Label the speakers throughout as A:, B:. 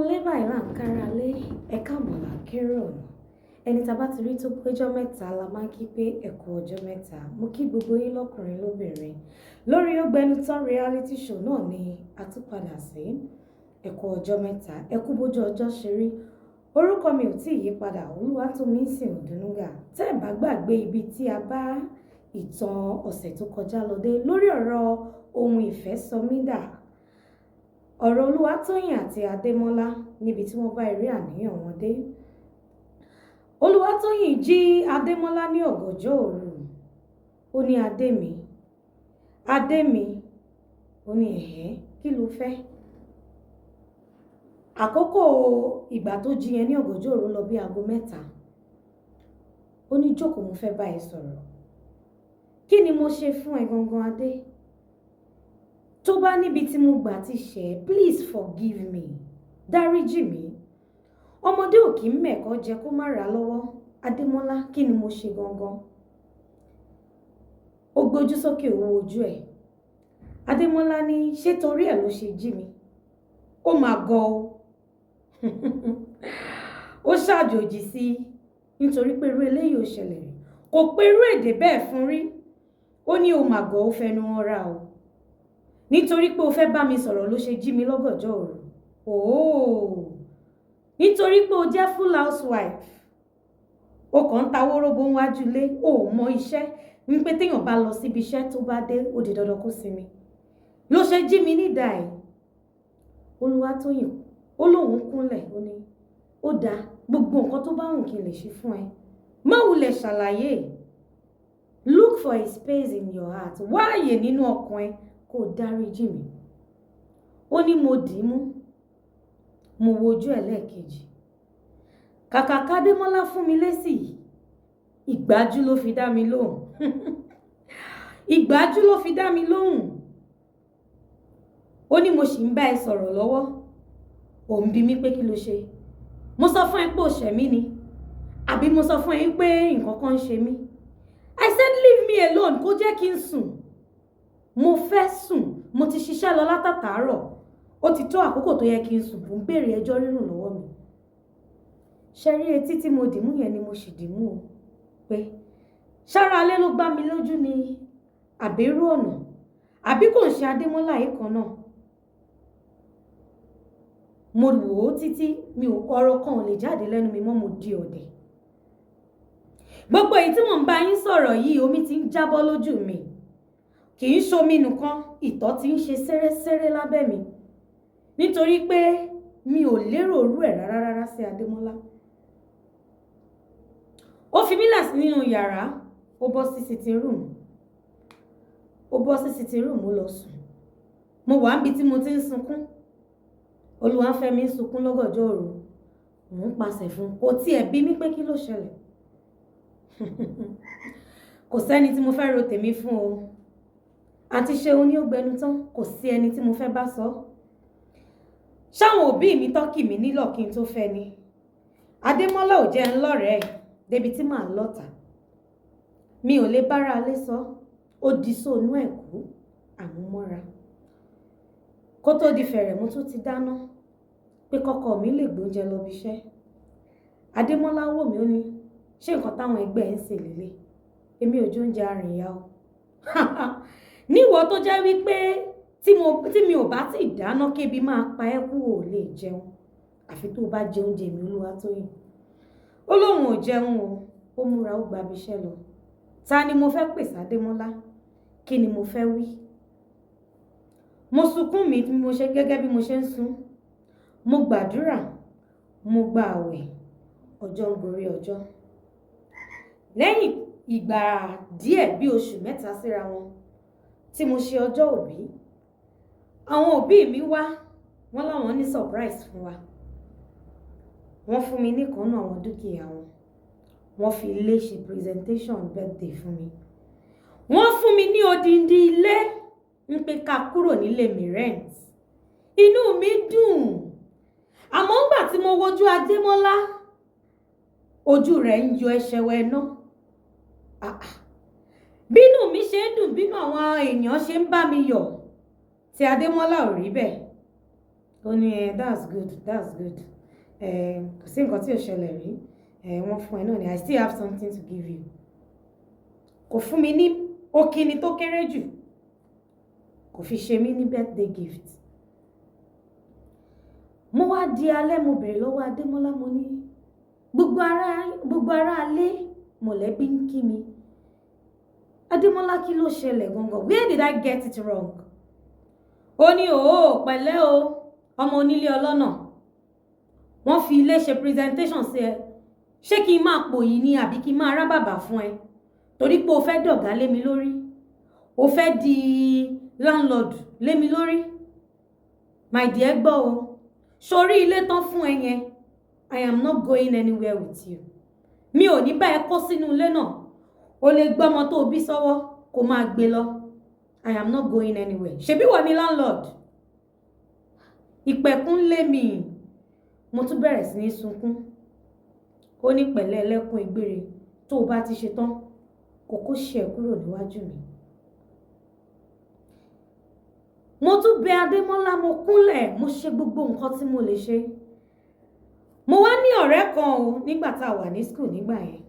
A: Kú ilé, báyìí là ń kára lé, ẹ káàbọ̀ là ń kérò ọ̀nà. Ẹni tá a bá ti rí tó péjọ́ mẹ́ta la máa ń kí pé ẹ kú ọjọ́ mẹ́ta. Mo kí gbogbo yín lọ́kùnrin lóbìnrin. Lórí Ó Gbẹnu Tán reality show náà ni a tún padà sí. Ẹ kú ọjọ́ mẹ́ta, ẹ kú bójú ọjọ́ ṣe rí. Orúkọ mi ò tí ì yí padà, Olúwatómisìn Òdùnúgà. Tẹ́ ẹ̀ bá gbàgbé ibi tí a bá ìtàn ọ̀sẹ̀ tó kọjá lọ dé lórí ọ̀rọ̀ ohun ìfẹ́ sọ mí dà, ọ̀rọ̀ Olúwatóyìn àti Adémọ́lá, níbi tí wọ́n bá eré àníyàn wọn dé. Olúwatóyìn jí Adémọ́lá ní ọ̀gànjọ́ òru. Ó ní, "Adé mi, adé mi." Ó ní, "Ẹ̀hẹ́, kí ló fẹ́?" Àkókò ìgbà tó jí yẹn ní ọ̀gànjọ́ òru lọ bí aago 3. Ó ní, "Jókòó, mo fẹ́ bá ẹ sọ̀rọ̀. Kí ni mo ṣe fún ẹ gangan, Adé? Tó bá níbi tí mo gbà ti ṣẹ̀, please forgive me, dáríjì mí. Ọmọdé ò kì í mẹ̀kọ́ jẹ kó má ra lọ́wọ́. Adémọ́lá, kí ni mo ṣe gangan?" Ó gbójú sókè, owó ojú ẹ̀. Adémọ́lá ní, ṣé torí ẹ̀ ló ṣe jí mi? Ó máa gọ o. Ó ṣàjòjì sí i, nítorí pé irú eléyìí ò ṣẹlẹ̀ rí, kò pé irú èdè bẹ́ẹ̀ fún rí. Ó ní, "O mà gọ̀, ó fẹnu wọn ra o. Nítorí pé o fẹ́ bá mi sọ̀rọ̀ ló ṣe jí mi lọ́gànjọ́ òru? Ooo, nítorí pé o jẹ́ full housewife, o kàn ń ta wóróbo níwájú ilé, o ò mọ iṣẹ́ wípé téèyàn bá lọ síbi iṣẹ́, tó bá dé, ó di dandan kó sinmi, ló ṣe jí mi nídàá ẹ̀?" Olúwatóyìn ó lóun kúnlẹ̀, ó ní, "Ó dáa, gbogbo nǹkan tó bá wùn kí n lè ṣe fún ẹ, má wulẹ̀ ṣàlàyé. Look for a space in your heart, wá àyè nínú ọkàn ẹ, kó o dáríjì mí." Ó ní, "Mo dì í mú, mo wojú ẹ̀ lẹ́ẹ̀kejì. Kàkà kádémọ́lá fún mi lésì, ìgbájú ló fi dá mi lóhùn, ìgbájú ló fi dá mi lóhùn." Ó ní, "Mo sì ń bá ẹ sọ̀rọ̀ lọ́wọ́, ò ń bi mí pé kí ló ṣe. Mo sọ fún ẹ pé ò ṣẹ̀ mí ni, àbí mo sọ fún ẹ pé nǹkan kan ń ṣe mí? I said leave me alone, kó jẹ́ kí n sùn. Mo fẹ́ sùn, mo ti ṣiṣẹ́ lọ látàtàárọ̀, ó ti tó àkókò tó yẹ kí n sùn. Mo ń béèrè ẹjọ́ rírùn lọ́wọ́ mi. Ṣe rí etí tí mo dìmú yẹn ni mo sì dìmú o, pé ṣára alẹ́ ló gbá mi lójú ni, àbérú ọ̀nà, àbí kò ń ṣe Adémọ́lá yìí kan náà?" Mo wò ó títí, mi ò, ọ̀rọ̀ kan ò lè jáde lẹ́nu mi mọ́, mo di ọ̀dẹ̀. Gbogbo èyí tí mò ń bá yín sọ̀rọ̀ yìí, omi ti ń jábọ́ lójú mi, kì í ṣomi nìkan, ìtọ̀ ti ń ṣe sẹ́rẹ́sẹ́rẹ́ lábẹ́ mi, nítorí pé mi ò lérò orú ẹ̀ rárá rárá sí Adémọ́lá. Ó fi mí là sí nínú yàrá, ó bọ́ sí sitting room, ó bọ́ sí sitting room, ó lọ sùn. Mo wà níbi tí mo ti ń sunkún. Olúwafẹ́mi ń sunkún lọ́gànjọ́ òru, mò ń pàṣẹ fún un, kò tiẹ̀ bí mi pé kí ló ṣẹlẹ̀. Kò sẹ́ni tí mo fẹ́ ro tèmi fún o. Àti ṣeun ní ó gbẹnu tán, kò sí ẹni tí mo fẹ́ bá sọ. Ṣáwọn òbí mi tọ́kì mi nílọ̀ kí n tó fẹ́ ni? Adémọ́lá ò jẹ́ ń lọ́rẹ̀ẹ́ débi tí màá lọ́ta. Mi ò lè bára alé sọ. Ó di sóònú ẹ̀kú àmúmọ́ra. Kó tó di fẹ̀rẹ̀, mo tún ti dáná pé kọ́kọ́ mi lè gbóúnjẹ lọ bí iṣẹ́. Adémọ́lá wò mí, ó ní, "Ṣé nǹkan táwọn ẹgbẹ́ ẹ̀ ń sè lélẹ̀? Èmi ò jóúnjẹ arìnrìn o. Níwọ tó jẹ́ wípé tí mi ò bá ti dáná kébi máa pa ẹ́ kú, ò lè jẹun àfi tó o bá jẹ oúnjẹ mi." Olúwatóyìn ó lóun ò jẹun o. Ó múra, ó gbabi iṣẹ́ lọ. Ta ni mo fẹ́ pè sádémọ́lá? Kí ni mo fẹ́ wí? Mo sunkún mi bí mo ṣe, gẹ́gẹ́ bí mo ṣe ń sun. Mo gbàdúrà, mo gba àwẹ̀, ọjọ́ ń gorí ọjọ́. Lẹ́yìn ìgbà díẹ̀, bí oṣù 3 síra wọn tí mo ṣe ọjọ́ òbí, àwọn òbí mi wá, wọ́n láwọn ní surprise fún wa. Wọ́n fún mi níkan náà àwọn dúkìá wọn. Wọ́n fi ilé ṣe presentation birthday fún mi. Wọ́n fún mi ní odindi ilé, ń pé ká kúrò nílé mi rent. Inú mi dùn, àmọ́ ńgbà tí mo wojú Adémọ́lá, ojú rẹ̀ ń yọ ẹsẹ̀wẹ̀ náà. Ah, ah. Bínú mi ṣe ń dùn, bínú àwọn èèyàn ṣe ń bá mi yọ̀, tí Adémọ́lá ò rí bẹ́ẹ̀. Ó ní, "Ẹ, that's good, that's good. Ẹ kò sí nǹkan tí ò ṣẹlẹ̀ rí. Ẹ wọ́n fún ẹ náà ni. I still have something to give you." Kò fún mi ní òkìní tó kéré jù, kò fi ṣe mí ní birthday gift. Mo wá di alẹ́, mo bèrè lọ́wọ́ Adémọ́lá, mo ní gbogbo ará alé mọ̀lẹ́bí ń kí mi. Adémọ́lá, kí ló ṣẹlẹ̀ gangan? Where did I get it wrong? Ó ní, "Òó, pẹ̀lẹ́ o, ọmọ onílé ọlọ́nà. Wọ́n fi ilé ṣe presentation sí ẹ. Ṣé kí n máa pòyì ni àbí kí n máa rá bàbà fún ẹ? Torí pé o fẹ́ dọ̀gá lé mi lórí, o fẹ́ di landlord lé mi lórí. My dear, gbọ́ o, sórí ilé tán fún ẹ yẹn, I am not going anywhere with you. Mi ò ní bá ẹ kó sínú ilé náà. O lè gbọ́mọ tó o bí sọ́wọ́ kó máa gbé lọ. I am not going anywhere. Ṣebí wọ́n ní landlord?" Ìpẹ̀kún lé mi, mo tún bẹ̀rẹ̀ sí ní sunkún. Ó ní, "Pẹ̀lẹ́, ẹlẹ́kùn ìgbére. Tó o bá ti ṣe tán, kó kó ṣe ẹ̀ kúrò níwájú mi." Mo tún bẹ Adémọ́lá, mo kúnlẹ̀, mo ṣe gbogbo nǹkan tí mo lè ṣe. Mo wá ní ọ̀rẹ́ kan o nígbà tá a wà ní school nígbà yẹn.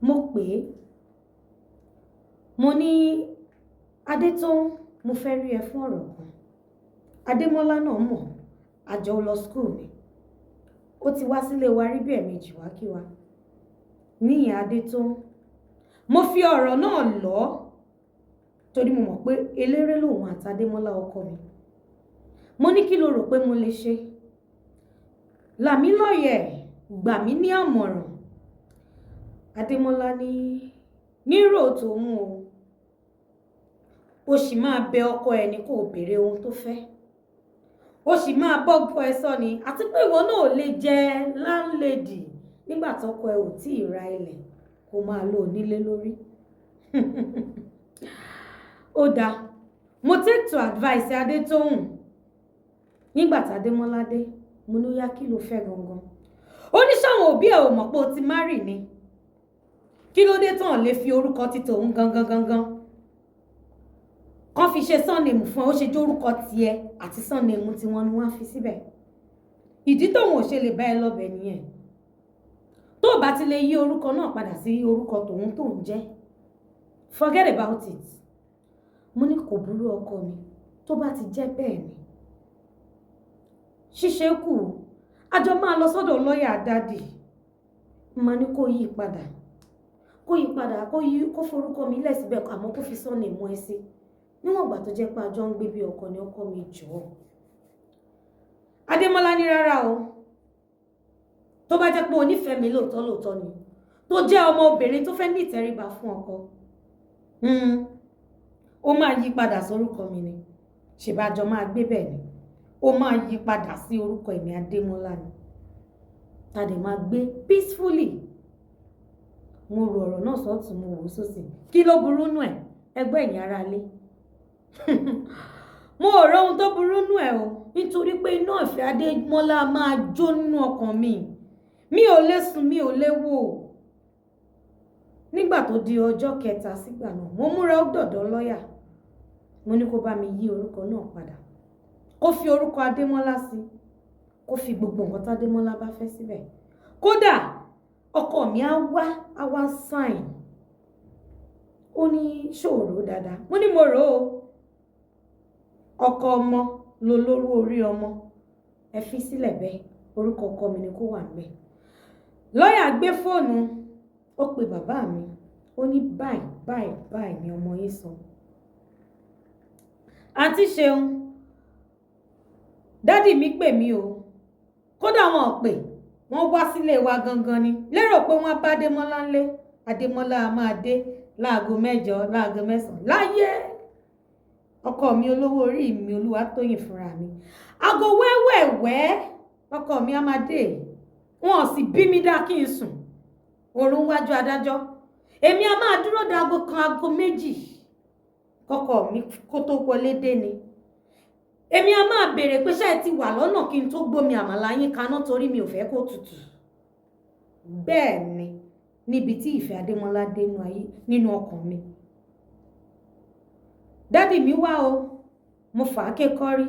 A: Mo pè é, mo ní, "Adétóun, mo fẹ́ rí ẹ fún ọ̀rọ̀ kan." Adémọ́lá náà mọ̀, àjọ lọ school ni. Ó ti wá sílé wa rí bí ẹ̀ẹ̀mejì wá kí wa. Níyẹn Adétóun, mo fi ọ̀rọ̀ náà lọ̀ ọ́ torí mo mọ̀ pé eléré lòun àti Adémọ́lá ọkọ mi. Mo ní, "Kí lo rò pé mo lè ṣe? Là mí lọ́yẹ̀, gbà mí ní àmọ̀ràn." Adémọ́lá ní nírò tòun o, ó sì máa bẹ ọkọ ẹ ní kó o béèrè ohun tó fẹ́, ó sì máa bọ́kọ ẹ sọ ni, àti pé ìwọ náà ò lè jẹ landlady nígbà tọkọ ẹ ò tí ì ra ilẹ̀ kó máa lò nílé lórí. Ó dáa, mo take to advice Adétóhùn. Nígbà tí Adémọ́lá dé, mo ní, "Ó yá, kí ló fẹ́ gangan?" Ó ní, "Sáwọn òbí ẹ̀ ò mọ̀ pé o ti marry ni? Kí ló dé tán lè fi orúkọ ti tòun gangan gangan kàn fi ṣe surname fún ẹ? Ó ṣe jẹ́ orúkọ tiẹ̀ àti surname tiwọn ni wọ́n á fi síbẹ̀. Ìdí tóun ò ṣe lè bá ẹ lọ́bẹ̀ nìyẹn. Tó o bá ti lè yí orúkọ náà padà sí orúkọ tòun tó ń jẹ́, forget about it." Mo ní, "Kò burú, ọkọ mi. Tó bá ti jẹ́ bẹ́ẹ̀ ni, ṣíṣe kù. A jọ máa lọ sọ́dọ̀ lọ́ọ̀yà daddy. Máa ní kó yí padà, kó yí padà, kó yí, kó forúkọ mi lẹ̀ síbẹ̀, àmọ́ kó fi surname mọ́ ẹ sí, níwọ̀n ìgbà tó jẹ́ pé a jọ ń gbé bí ọkọ ni. Ọkọ mi, jọ̀ọ́." Adémọ́lá ní, "Rárá o. Tó bá jẹ́ pé o nífẹ̀ẹ́ mi lóòótọ́ lóòótọ́ ni, tó jẹ́ ọmọ obìnrin tó fẹ́ ní ìtẹríba fún ọkọ, ó máa yí padà sórúkọ mi ni. Ṣèbájọ máa gbé bẹ́ẹ̀ ni, ó máa yí padà sí orúkọ èmi Adémọ́lá ni, tàdé máa gbé peacefully." Mo rò ọ̀rọ̀ náà sọ́tún, mo wò ó sósì. Kí ló burú nù ẹ̀? Ẹgbẹ́ ẹ̀yìn ara lé, mo ò rọ ohun tó burú nù ẹ̀ o, nítorí pé iná ìfẹ́ Adémọ́lá máa jó nínú ọkàn mi. Mi ò lè sùn, mi ò lè wò. Nígbà tó di ọjọ́ kẹta sígbà náà, mo múra, ó dọ̀dọ̀ lọ́ọ̀yà. Mo ní kó bá mi yí orúkọ náà padà, kó fi orúkọ Adémọ́lá sí, kó fi gbogbo nǹkan tádémọ́lá bá fẹ́ síbẹ̀. Kódà ọkọ mi á wá, á wá sign. Ó ní, "Ṣòro dáadáa?" Mo ní, "Mo rò ó. Ọkọ ọmọ ló lórú orí ọmọ. Ẹ fi sílẹ̀ bẹ́ẹ̀, orúkọ ọkọ mi ni kó wà níbẹ̀." Lọ́ọ̀yà gbé fóònù, ó pe bàbá mi. Ó ní, "Báyìí báyìí báyìí ni ọmọ yín sọ. Àǹtí Ṣeun, daddy mi pè mí o. Kódà wọn ò pè, wọ́n wá sílé wa gangan ni. Lérò pé wọ́n bá Adémọ́lá ńlé. Adémọ́lá a máa dé láago 8, láago 9 láyé. Ọkọ mi, olówó orí mi, Olúwatóyìn fúnra mi, aago wẹ́wẹ̀wẹ́ ọkọ mi á máa dé. Wọn ò sì bí mi dá kí n sùn oorun wájú adájọ́. Èmi a máa dúró de aago 1, aago 2 kọ́kọ́ mi kó tó wọlé dé ni. Èmi a máa béèrè pé ṣé ẹ ti wà lọ́nà kí n tó gbómi àmàlà yín kaná, torí mi ò fẹ́ kó tutù." Bẹ́ẹ̀ ni níbi tí ìfẹ́ Adémọ́lá dé nínú ayé, nínú ọkàn mi. Daddy mi wá o, mo fà á kékọ́rí.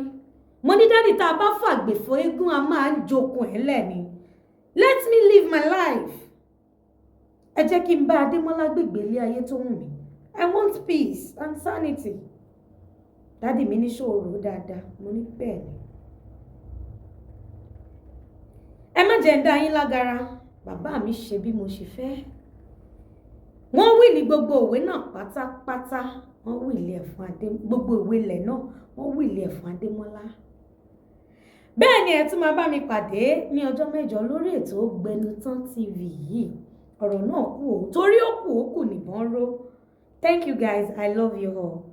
A: Mo ní, "Daddy, tá a bá fàgbè fún eégún, a máa ń jokun ẹ̀ lẹ̀ ni. Let me live my life. Ẹ jẹ́ kí n bá Adémọ́lá gbègbè ilé ayé tó wù mí. I want peace and sanity." Daddy mi ní, "Ṣòro dáadáa?" Mo ní, "Bẹ́ẹ̀ ni." Ẹ má jẹ́ ń dá yín lágara. Bàbá mi ṣe bí mo ṣe fẹ́. Wọ́n will gbogbo ìwé náà pátápátá. Wọ́n will ẹ̀ fún Adé, gbogbo ìwé ilẹ̀ náà, wọ́n will ẹ̀ fún Adémọ́lá. Bẹ́ẹ̀ ni, ẹ tún máa bá mi pàdé ní ọjọ́ 8 lórí ètò Ògbẹnután TV yìí. Ọ̀rọ̀ náà kù ó, torí ó kù, ó kù nìbọn ró. Thank you guys, I love you all.